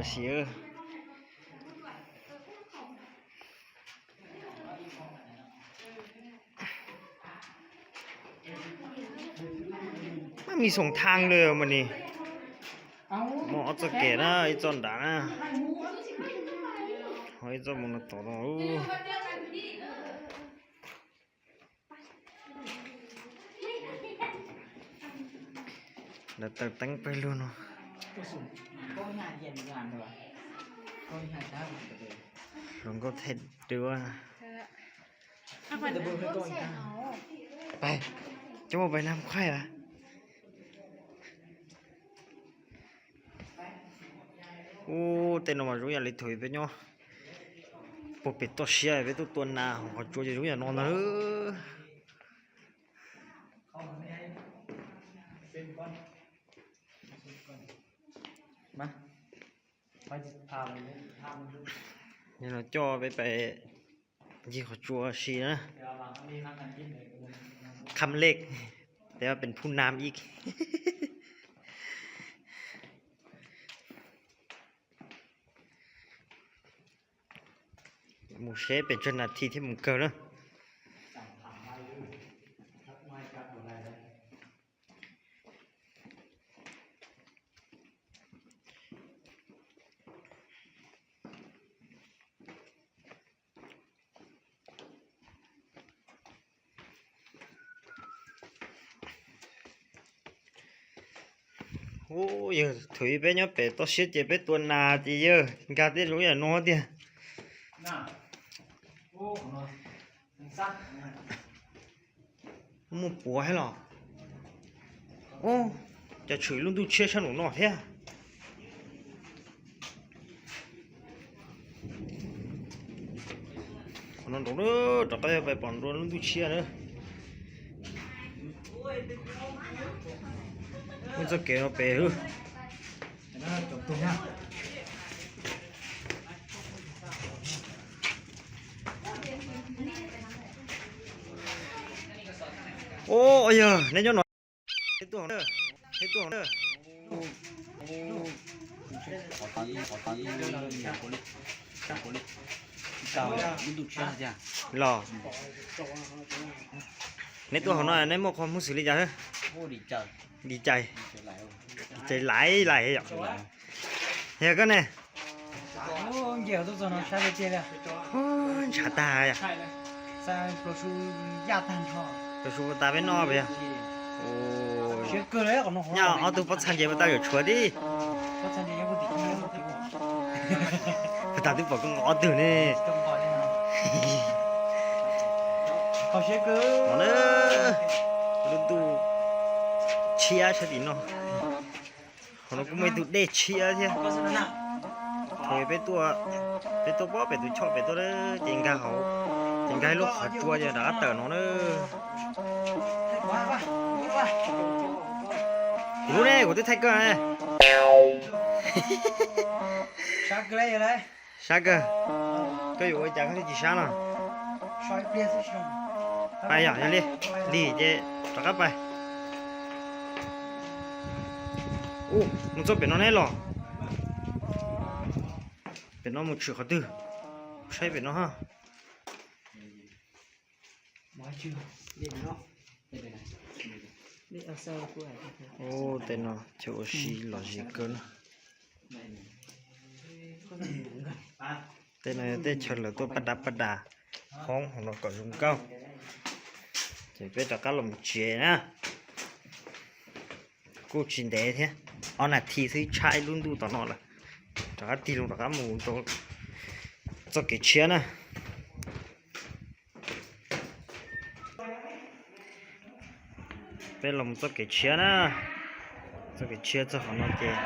Tab sis maj mi xoom thaj li mas ni. Muaj ob txoj kev na, ib txoj nrad na, ho ib txoj mus no tod no. Lawv taws teeb pawg lug no. Hluas nkauj thaij dua. Pais, coj mus pais nam qhaij a. Ub, tej no mas zoo yam li thaum peb nyob puag pem toj siab peb tuaj tua nas hauv qhov tsua ces zoo yam no ntag. Coj peb pais ncig qhov tsua si na. Kham lej, peb pem phub nam ib. Mus seb pes tsawg nas this thiab mus kawg na. Ub, yawg, thaum peb nyob pem toj siab ces peb tua nas ces yawg nkag tej zoo yam no tiag. Muaj puav thiab los? Ub, cas tshwm lub ntuj tshiab sab nraum no thiab. Qhov no nraum, rov qab yog pais pom nrua lub ntuj tshiab na. Muaj txoj kev no pem. Ub, yog neb nyob no, neb tuaj hauv na, neb tuaj hauv na. Los, neb tuaj hauv no neb muaj qhov muag xws li cas? Dim cais, dim cais laiv laiv yom. Yog koj ne? Ntshav tag. Pluas su tas peb noj puas yog? Nyob ob tug pob txha ntses puas tau yuav tshuav tib? Puas tas twb pom koj nqa ob tug ne. Lub ntuj tshiab sab tim no. Qhov no kuj muaj ib tug dej tshiab thiab. Thaum peb tuaj, peb tuaj pob pem tus choj pem tuaj ces nkag hauv, ces nkag ib lub qhov tsua ces rov qab tawm no na. Kuv lub ne, kuv twb thaij koj ne. Sab kawg, koj yuav ua cas koj thiaj tsis sab no? Pais yom, yog li, lig ces rov qab pais. Ub, mus txog pem no ne los. Pem no mus tshwm qhov twg? Saib pem no ha. Ub, tej no chaw ua si lom zem kawg na. Tej no yog tej chaw lawv tuaj paj dab paj das hoob hauv no kom zoo nkauj. Ces peb rov qab los mus tsev na. Kuj tsis ntev thiab, ob nas this xwb tshab ib lub ntuj tom no lawm. Rov qab tig loo rov qab mus rau txoj kev tshiab na. Peb los mus txoj kev tshiab na. Txoj kev tshiab txog qhov no ces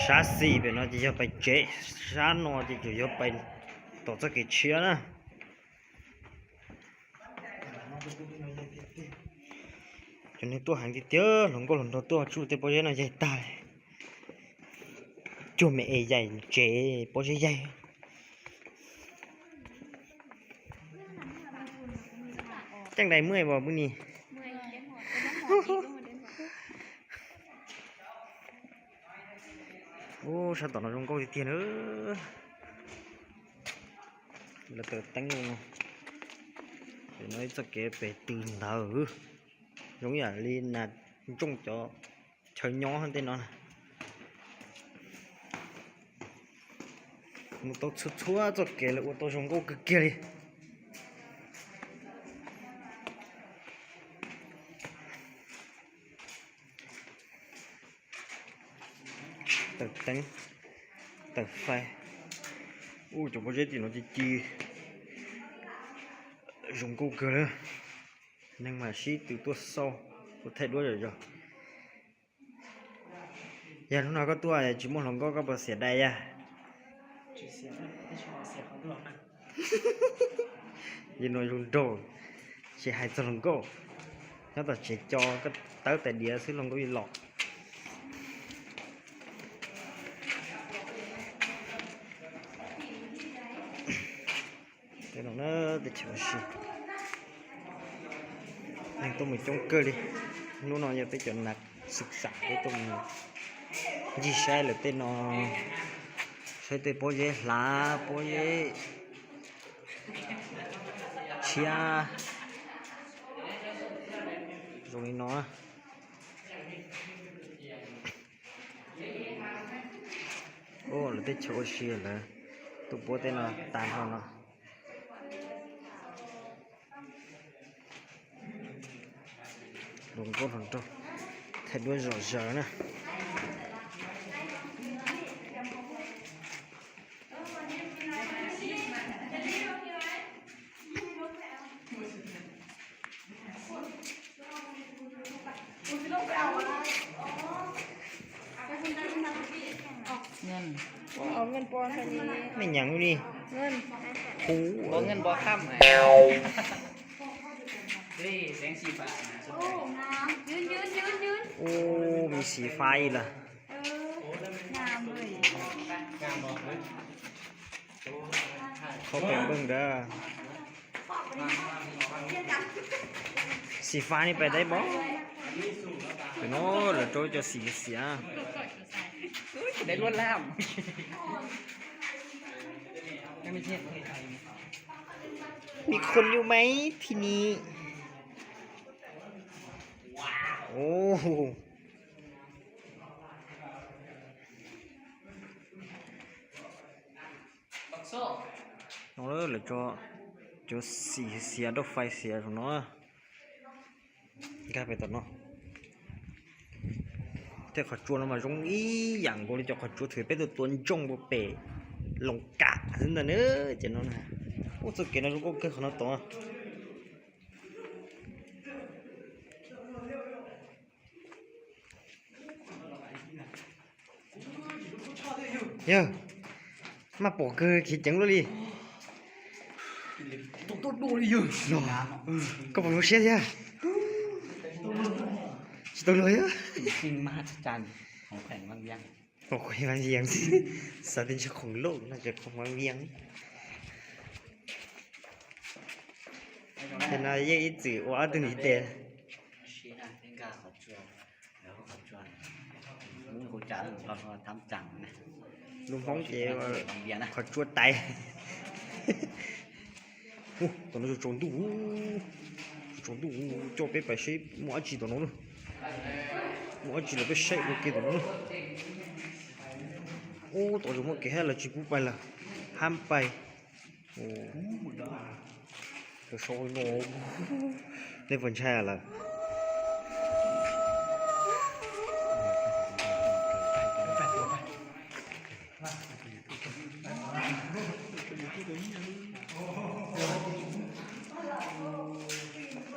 sab xis pem no ces yog pais tsev, sab no ces tsuas yog pais tom txoj kev tshiab na. Cov neeg tuaj heev tiag tiag, hluas nkauj hluas nraug tuaj tsuj tej pob zeb no yaig tag. Cuag me es yaim tsev pob zeb yaig. Ceeb dais muaj pom pw ni. Ub, Sab tom no zoo nkauj tiag tiag na. Lawv taws teeb no, no ib txoj kev pem tw ntawd, zoo ib yam li nas ntsooj cov chaw nyob tej no na. Mus tau txhua txhua txoj kev lawv ua tau zoo nkauj kawg kiag li. Taws teeb, taws fais. Ub, cov pob zeb tim no ci ci, zoo nkauj kawg li. Neeg mas sib tw tuaj xauj, tuaj thaij duab zom zaws. Yog hnub no koj tuaj tsis muaj hluas nkauj koj puas xiam dais yag? Yog no zoo nraug, tsis hais txog hluas nkauj, nyob tom tsev co koj tawb tais diav xwb hluas nkauj yeej los. Teb chaws ua si, neeg tuaj mus coob kawg li. Hnub no yog peb cov nas xwm xam peb tuaj mus ncig saib lawv tej no, saib tej pob zeb hlav, pob zeb tshiab zoo li no. Ub, lawv teb chaws ua si lawv tuaj puab tej no tag nrho no. Hluas nkauj hluas nraug thaij duab zom zaws na. Mej nyaam li, huv, ub, me xim fai lawm. Qhov pem npeej ntawd, xim fai ni pem teb npog. Tam no lawv rau cov xim xiav.มีคนอยู่ไหมที่นี่ Ub, no lawv tso cov xim xiav, rau fais xiav rau no. Nkag pem tom no. Tej qhov tsua no mas zoo ib yam nkaus li cov qhov tsua thaum peb tuaj tua ntsooj ua pem Loos Kam xwb ntag na. Ces no, ub, txoj kev no zoo nkauj kawg qhov no tod. Yog, maj pom kawg khiav ceev luaj li. Koj puas zoo siab thiab? Tsis tau luag thiab. Hauv Khwv Vam Vias, xav tias ntshe khoom loj no ces Khwv Vam Vias. Ces no yeej ib txwm ua ob tug ntiv tes. Lus Hmoob ces qhov tsua tais. Ub, tom no tsaus ntuj, tsaus ntuj, coj peb pais seb muaj dab tsi tom no na. Muaj dab tsi los peb saib ua ke tom no na. Ub, tom tseem muaj kev hab lawv tsis pub pais lawm, hab pais. Sau no, nej puas ntshai lawm?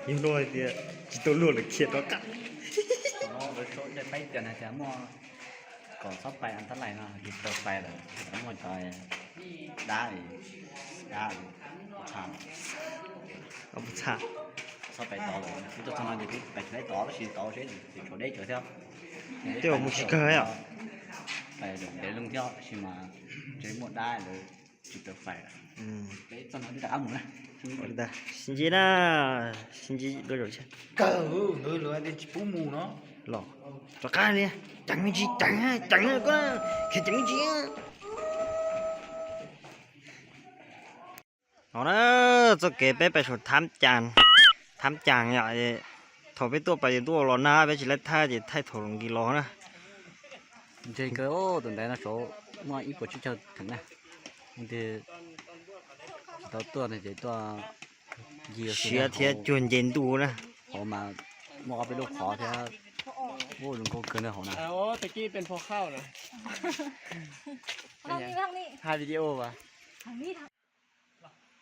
Yog no hais tias tsis tau luag lawm khiav rov qab. Kom txhob pais an tab lais no, tsis tau pais lawm, muaj cov dab, dab, txha, txha, txhob pais tod lawm, kuv tuaj txog no ces kuv pais tsis tau tod tab sis tod seb tseem tshuav deb tsawv thiab. Tej zaum mus tsis kawg os. Pais zaum ntev loo thiab tab sis mas tseem muaj dab lawm, tsis tau pais lawm. Peb txog no twb rov qab mus na. Sib ntsib na, sib ntsib dua zaum tshiab. Kawg, lawv hais tias tsis pub mus no. Los, rov qab li, ceev me ntsis, ceev, ceev koj, kheev ceev me ntsis. No na, txoj kev peb pais saum Thab Cas, Thab Cas yom, thaum peb tuaj pais ces ntuj los nag peb tsis laib thaij ces thaij thaum los nkis los na. Ntseg kawg, tus ntaiv no saud muaj ib puas tsib caug theem na. Leej twg tsis tau tuaj no ces tuaj ncig siab thiab cuag nce ntuj na. Hauv mas muaj ob peb lub qhov thiab. Ua zoo nkauj kawg ntawm hauv na.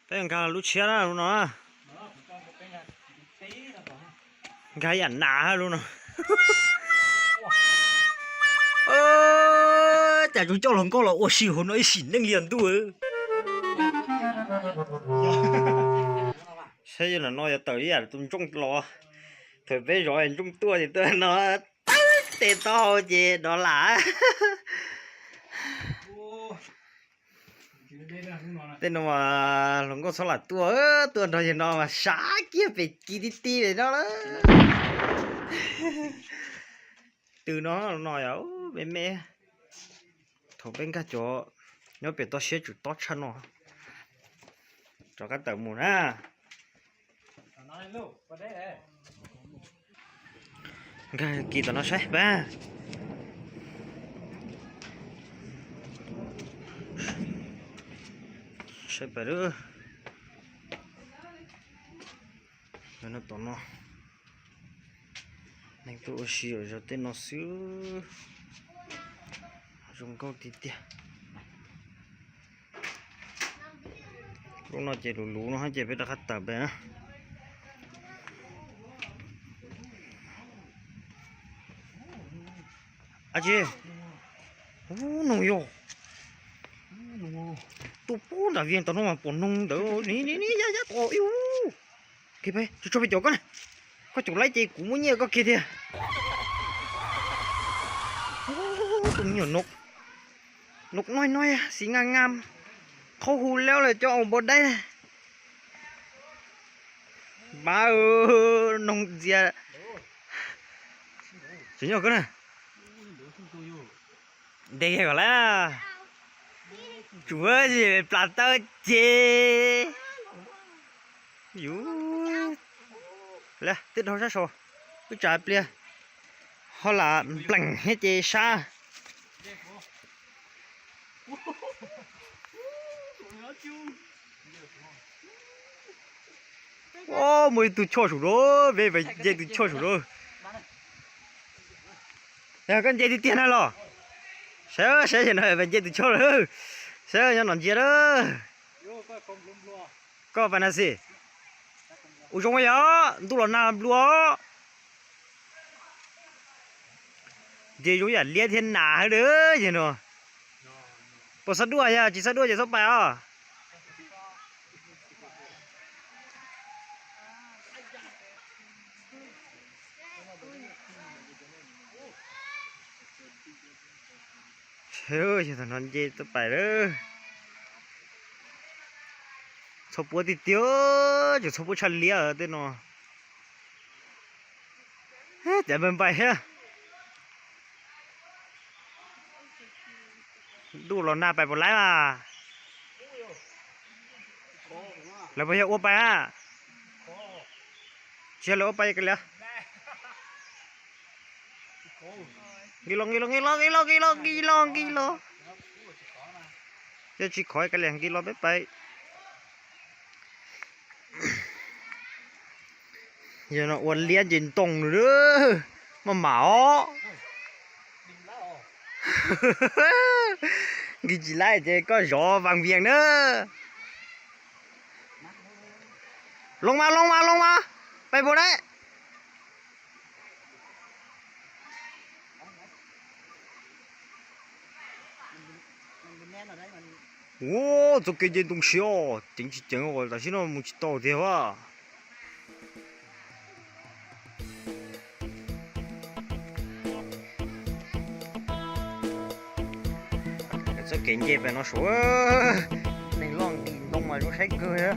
Peb nkag lub tshiab na lub no. Nkag yam nas lub no. Cas tsuas coj hluas nkauj los ua si hauv no ib sim neej li os ntuj. Saib yog no yog tawm ib yam tus ntsooj los. Thaum peb zov ntsooj tuaj ces tuaj no, tawb tes taub hau ces dov lam. Tej no mas hluas nkauj txhob lam tuaj, tuaj nrog yawg no mas sab kiag pem kiv tib tib pem no lawm. Tw no no yog me me. Thaum peb nkag cov nyob pem toj siab tsum tob tshaj no. Rov qab tawm mus na. Nkag kiv tom no saib pab. Saib pab lub. Tom no neeg tuaj ua si zov tej no xwb. Zoo nkauj tiag tiag. Lub no ces luv luv no ces peb rov qab tawm pem na. Ab tsi, ub noog yog, tuaj pub nram Vias tom no mas pom noog ntawd ni ni ni, yab yab tom ib ub. Tso pes caum koj na, koj caum laib ces kuv muab nyiaj koj kiag tiag. Tus me nyuam no, no no no xi nga nga, qhaub hu leeb lawm cov aus npau daib. Pab noog ntxias. Tsis nyob koj na. Ntes kom lawm. Tsuav plas taw ces. Yus, twb dhau sab saud, wb tsav pliag ho lam npleem thiab ces sab. Muaj ib tug choj saum no, peb nce tus choj saum no. Yog koj nce tiag tiag na los? Saib saib no, peb nce tus choj lawm. Saib nyob no ntsia lawm. Koj pas na xi. Ua zoo yog ntuj los nag nplua. Nce zoo yam liab thiab nas hawb lawm yog no. Puas xav duaj? Yog tsis xav duaj ces txhob pais os. Yog no nce txhob pais lawm. Txhob puab tiag tiag, tseem txhob puab tshaj liab tej no. Cav npais npais thiab. Ntuj los nag pais puas laib mas. Lawv puas yog ua pais a? Tsis yog lawv ua pais ka lias. Nkig los nkig los nkig los nkig los nkig los nkig los nkig los. Yog tsis khov ka lias nkig los peb pais. Yog no ua liab nce ntoo lawm, maj mam os. Nkig tsis laib ces koj zov Vaj Vias na. Loo mas loo mas loo mas, pais puas laib. Ua txoj kev nce ntoo siab, ceev tsis ceev, tam sim no mus tsis tau tiag as. Txoj kev nce pem no suav, neeg loj nkig ntoo mas zoo saib kawg.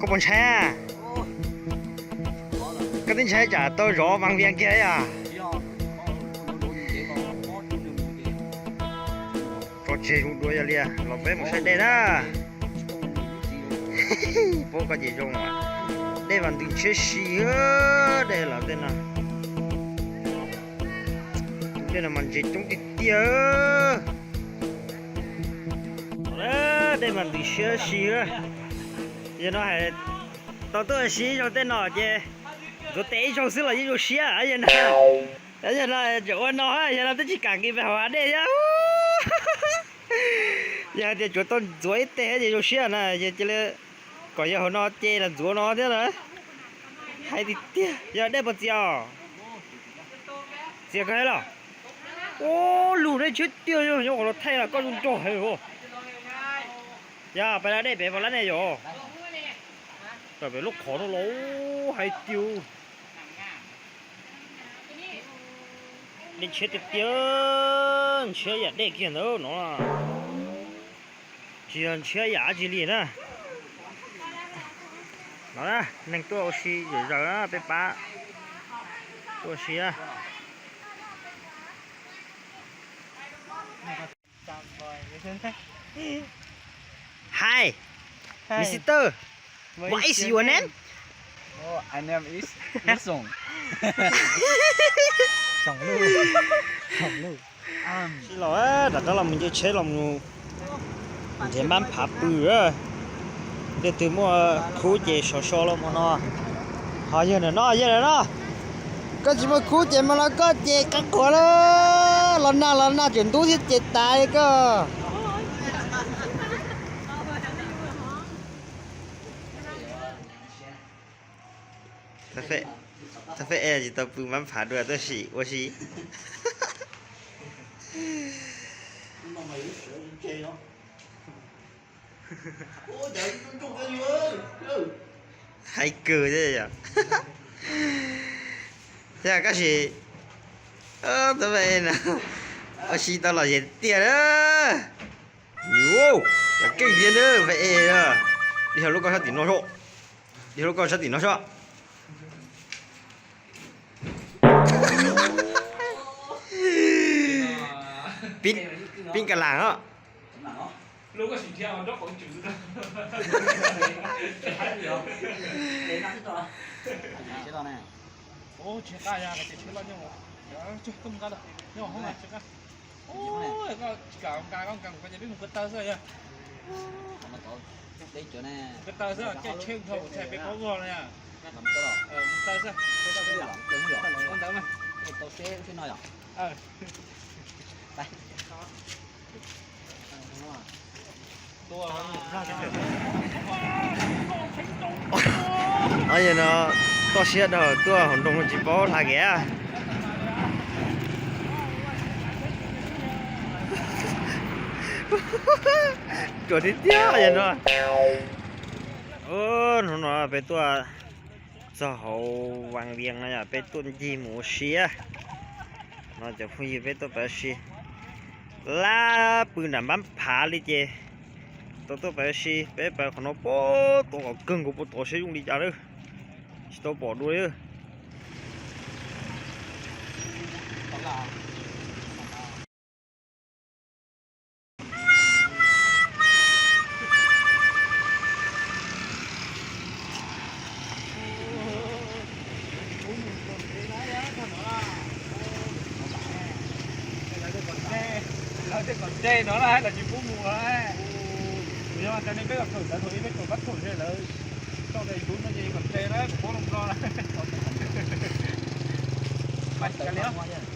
Puas ntshai? Koj twb ntshai tsam tau zov Vaj Vias kiag yom? Tso tseg zoo dua yog li, los peb mus saib dej na. Paub koj ces zoo. Dej mas ntws ntshiab si, dej los tej no. Dej no mas ntses coob tiag tiag. Dej mas ntws siab si. Yog no hais tau tuaj ua si ib zaug tej no ces ntxuav tes ib zaug xwb los yeej zoo siab yog no. Yog no tseem ua no, yog no twb tsis kam nqis pes hauv hav dej thiab. Yog hais tias tsuav tau ntxuav ib teg ces zoo siab na, yog cia li kom yog hauv no ces los ntxuav no thiab na. Hais tiag tiag, yog dej puas txias os? Txias kawg los? Ua lug dej ntshiab tiag, nyob qhov no thaij los koj zoo nraug heev. Yog peb lab dej pem pom lab ne yom? Pem lub qhov no los hais tias dej ntshiab tiag tiag, ntshiab yam dej kiag ntawd no. Tsis yog ntshiab yam dab tsi li na. No na, neeg tuaj ua si zom zaws na, peb pab tuaj ua si na. Hi, mister, what is your name? Sib los, rov qab los mus nce tsheb los mus nrhiav npab phav pw. Leej twg muaj khub ces sov so los mus no. Ho yawg ntawm no, yawg ntawm no, koj tsis muaj khub ces mas los koj ces qab quav lawm. Los nag los nag tseem ntub thiab ces tas li koj. Thaj Fej es tsis tau pw npab phav dua tab sis ua si. Hais kawg thiab yom. Thiab tab sis, tab sis no ua si tau lom zem tiag na. Yus, yog keej tiag na, Fej es. Lig hauv lub kauj sab tim no soj. Lig hauv lub kauj sab tim no soj. Pib ka las os. Tsis qab ya ces tsheb loj nyob, tsuag tuj nqa lawm, nyob hauv hoob tsis qab. Koj tsis kam nqa, koj nqa kuv ko ces peb mus ko taw xwb yog. Ko taw xwb, caij tsheb dhau tsheb peb paub vog no yog. Mus taw xwb. Ua ntawd mas. Yog no, toj siab dhau tuaj hauv nroog tsis paub hla kev. Ruam tiag tiag yog no. Hnub no peb tuaj txog hauv Vaj Vias no yog peb tuaj ncig mus ua si. No cov phooj ywg peb tuaj pab si, lab pw nram npab phav li ces tau tuaj pab si. Peb pab qhov no puag tom kawg nkaus, puag tom seb zoo li cas lawm, tsis tau pom dua li. Lawv tej kom ntse no lawm los tsis pub mus. Yog tas ne peb kom kawm ntawv thaum ub peb thaum pab thaum lawv tso tes tub no ces kom ntse na, kom puab loo nplog na. Mas tsis kav liam.